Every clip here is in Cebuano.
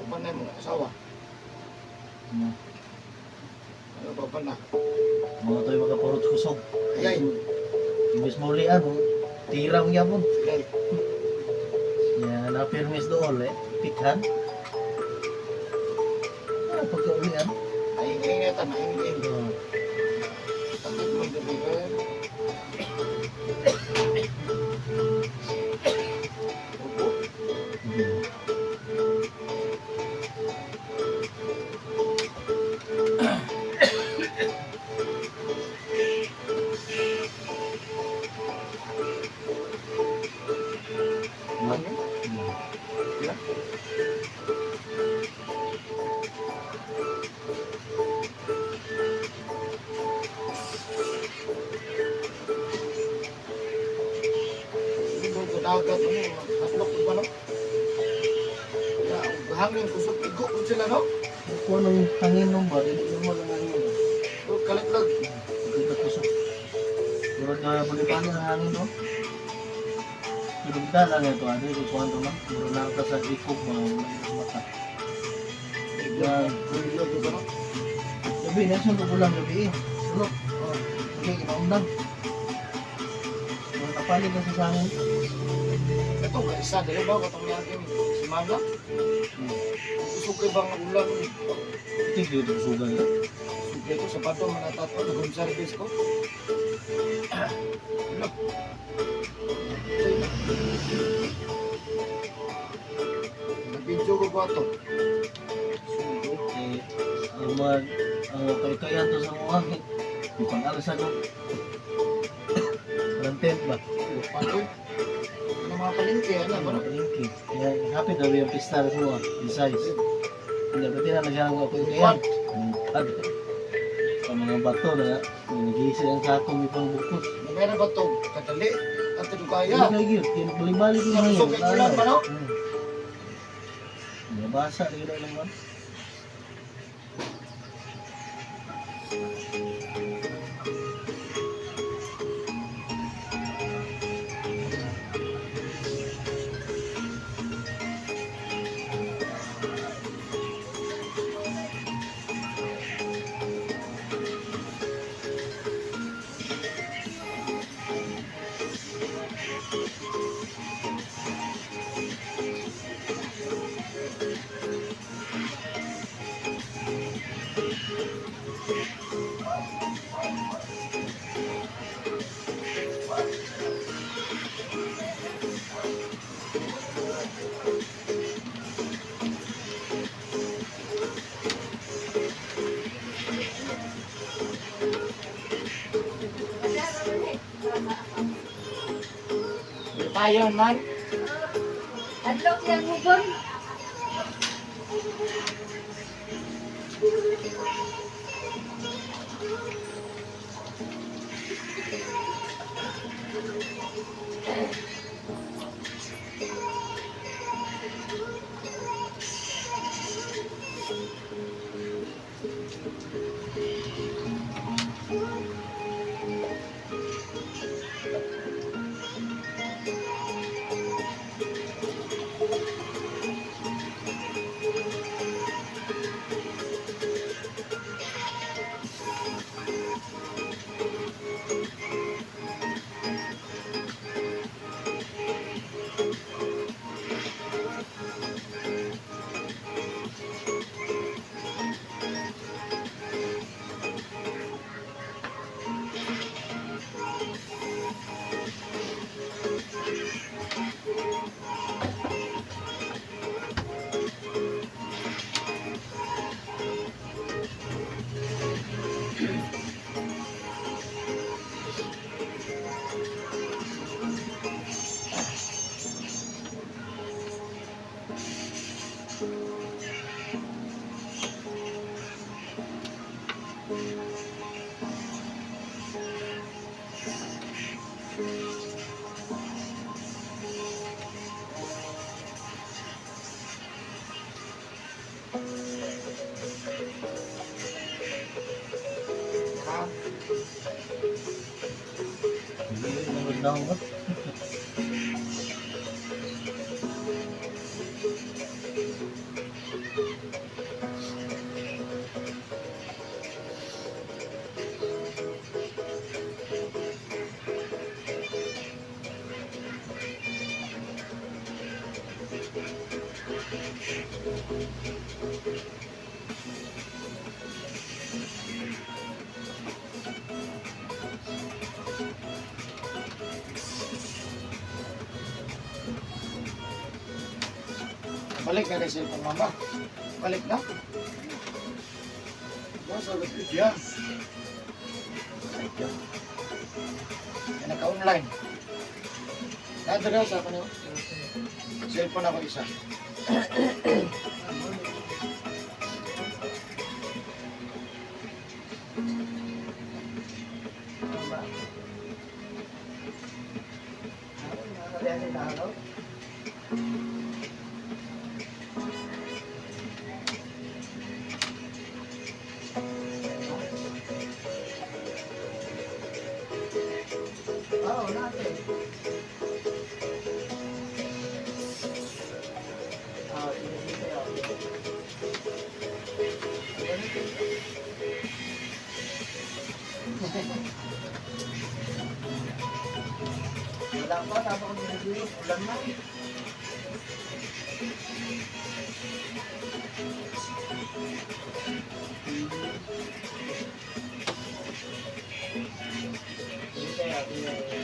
Uban na yung mga asawa. Ano ba ba na? Mga to'y makapurot kusog. Ayay. Imbis maulian mo, tira mo yapon. Ayay. Yan, napirmis doon eh. Pikhan. Ah, pagkaulian. Ay, ay, ay, ay, ay, ay. Oh. Takot mo gabi ka. Opo. Ano? Sila? Hindi ko dagat ano, haslok ko ba no? Ya, hangin kusog igo ko sila no? Kuha ng hangin nung ba? Dili mo lang hangin. O, kalit lang. Dito kusog. Murag na balipan ang hangin no? Pero bigla lang ito, ano yung kuha naman? Murag lang ka sa ikog mga mata. Yan, bulag ba no? Gabi, nasa ko lang gabi eh. Sulok. Oh, okay, kinaundang. Murag napalit na sa sangin. Ito, isa, dali ba? Katong niyagin, si Mama. Kusog kay bang ulan. Ito yung dito sugal. Sugay ko sa bato, manatato, nag-home service ko. Wala. Nag-video ko ba ito? Sugo. Eh, ang mga, ang kaykayan to sa mga, yung pang-alsa ko. Walang tent ba? Patoy. Ano mga palengke, ano ba? Ano, palengke. Kaya happy daw yung pista sa mga, besides. Hindi, pwede na siya ang kaykayan. Pad. Ang mga bato na, nagigisi ang sakong ipang bukos. Meron ba ito? Kadali? At tinugaya. Hindi kayo yun, kaya nagbalik-balik yung Ang hangin. kusog kay ulan ba, no? Nabasa, yun lang naman. Tayo man. Adlok yang hubon. Ha? Hindi, nagdaw ba? Balik na rin cellphone, mama. Balik na. Ba, sa lupit yan. Thank you. Yan, naka-online. Nadala sa ako cellphone ako isa. Oo, natin. Ah, sige, sige, okay. Wala pa, tapos ako dinidilot. Ulan na. Sige, sige. Salamat.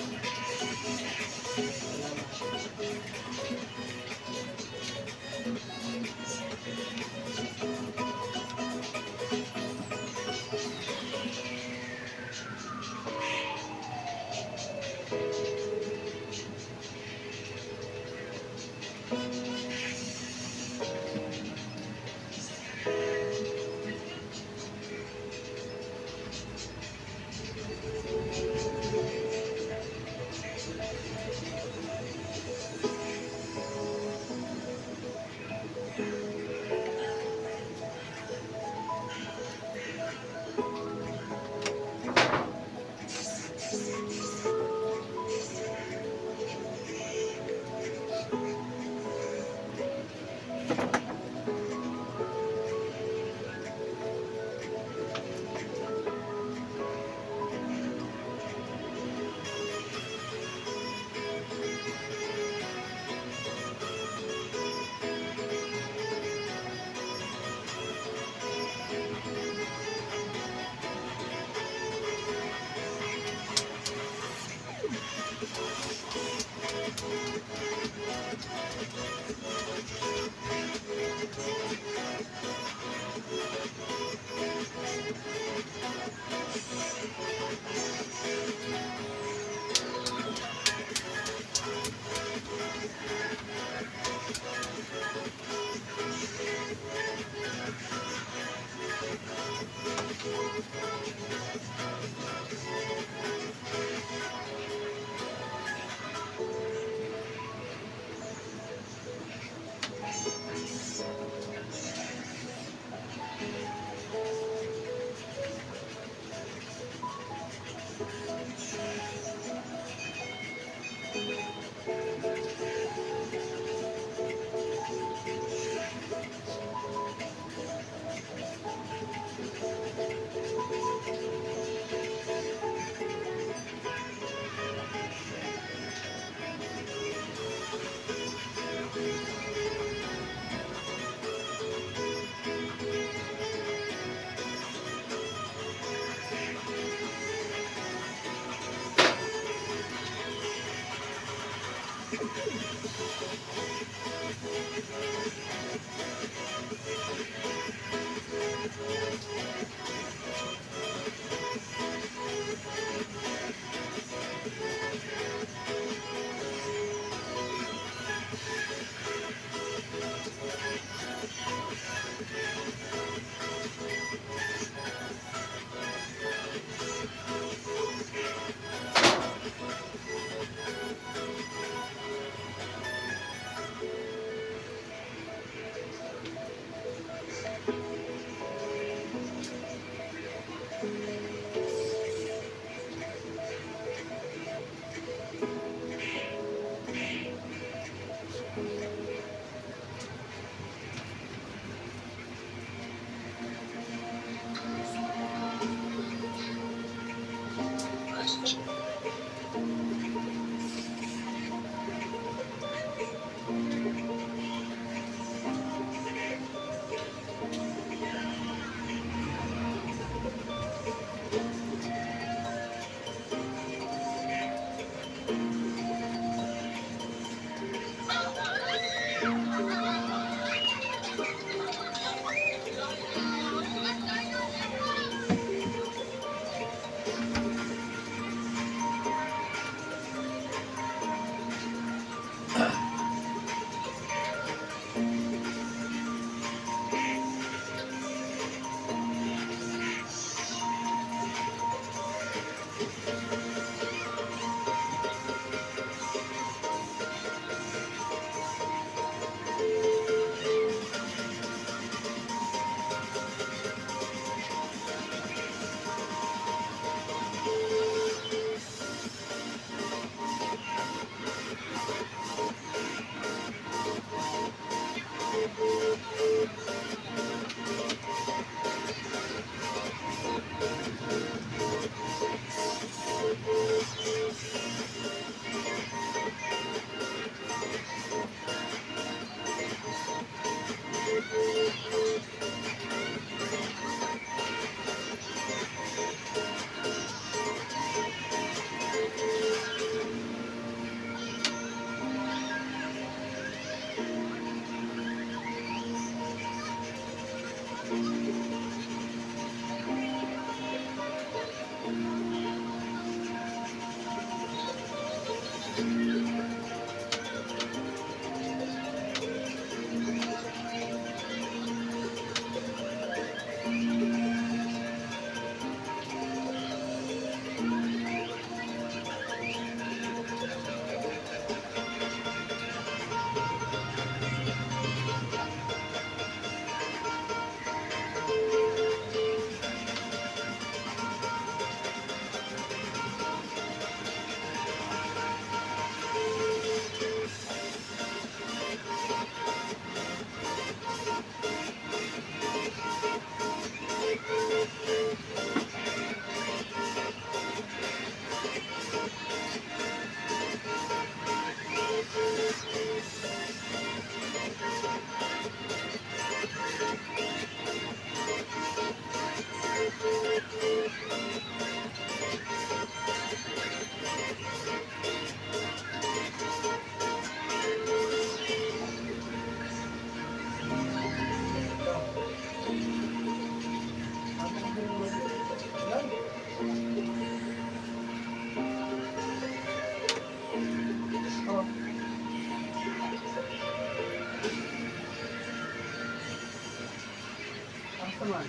Man.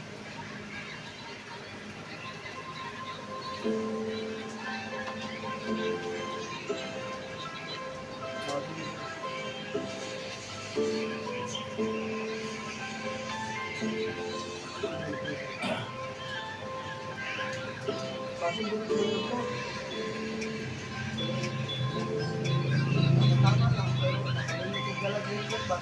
Kasi gusto ko. Tama lang, pero galag ba?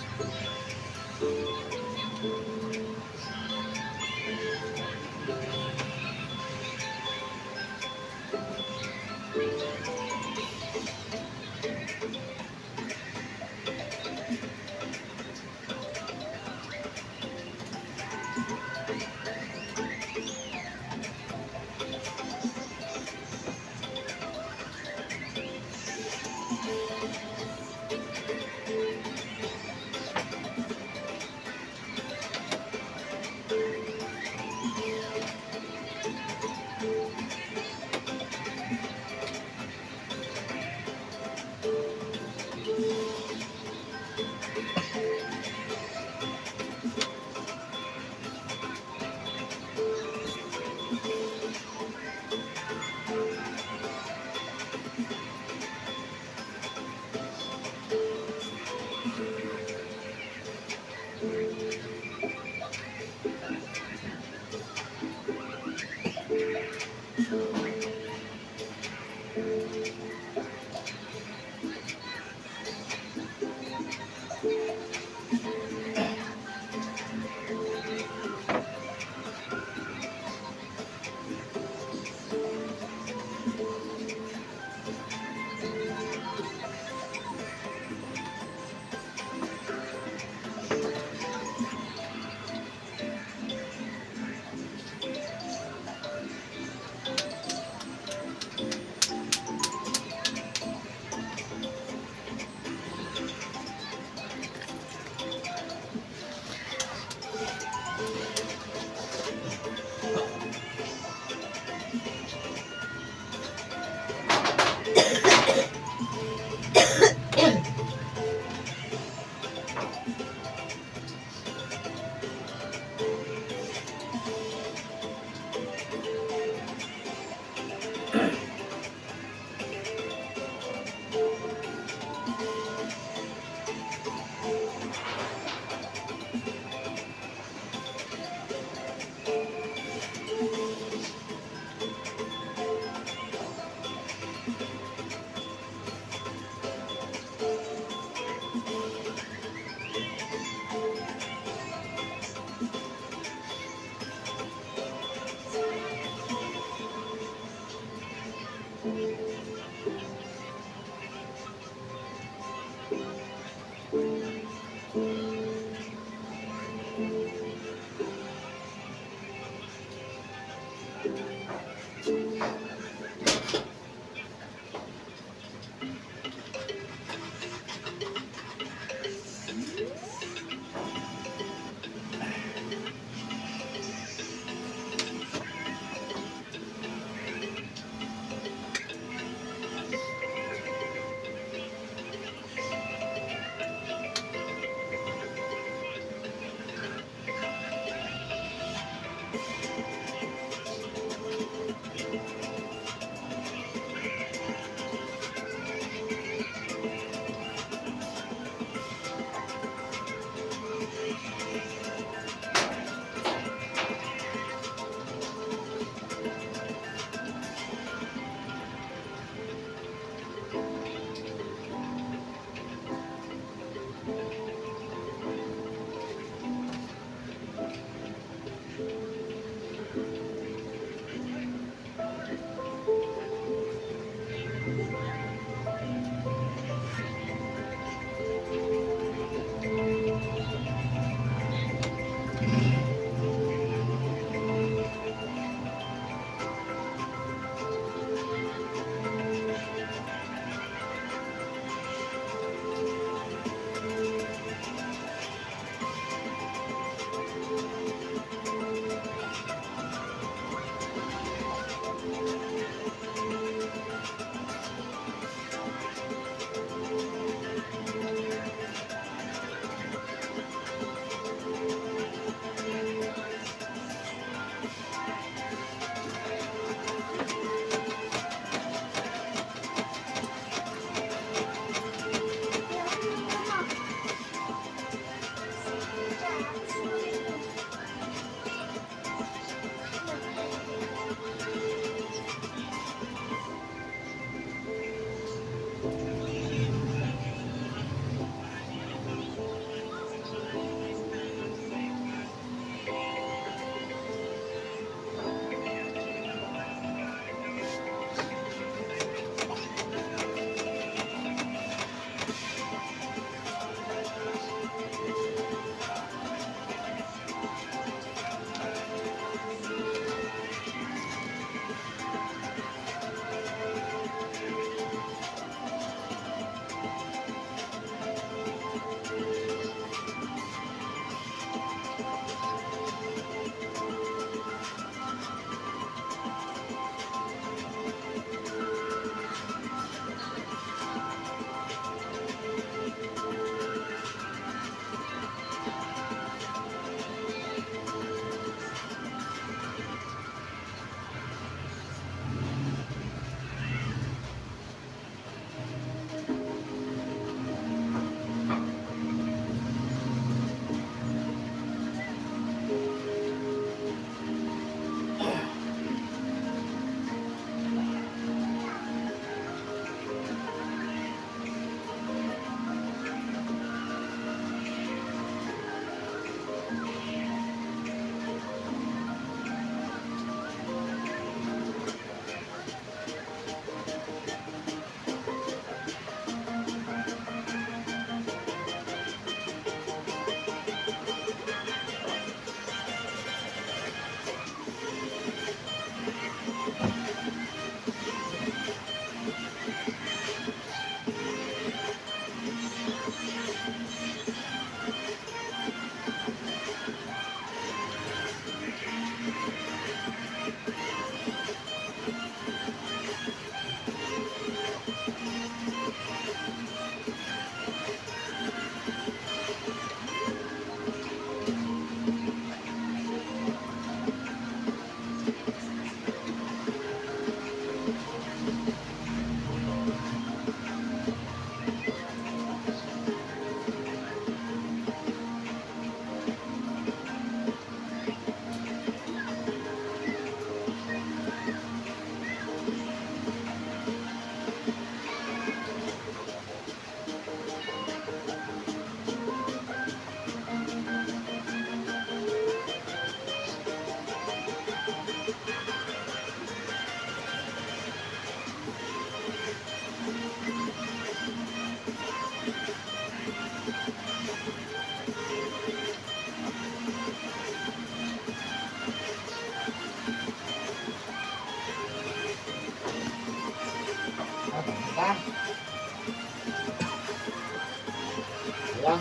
Ha?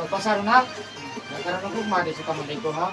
Pagpasar na. Nagkaroon ng gugma di sa kamanday ko, ha?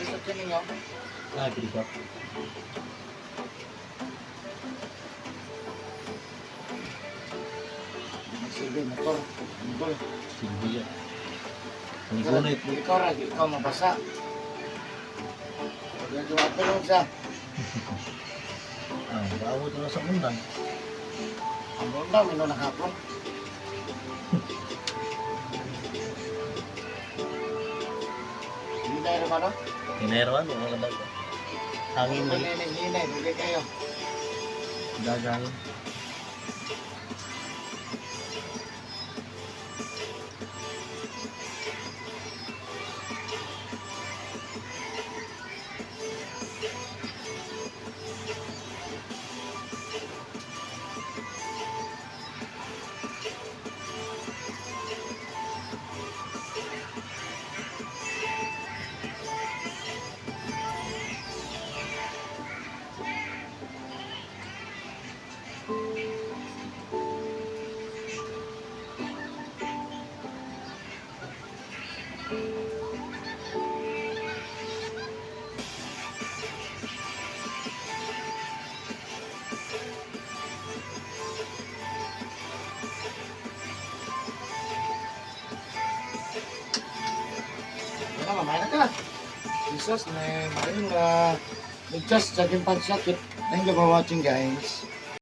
Sa tininyo. Ah, pili ka. Nagsilbi, motor. Motor. Silbi yan. Ang gunit. Ikaw ra, ikaw mabasa. Pag yung sa. Ah, baawot na sa undan. Ang bunda, mino na hapon. Hindi tayo naman, no? Hineroan, wala ka daga. Hangin lagi. Hinay, hinay, kayo. Dagangin. Ano, mamaya na ka. Jesus, may maring just jaging pansakit. Thank you for watching, guys.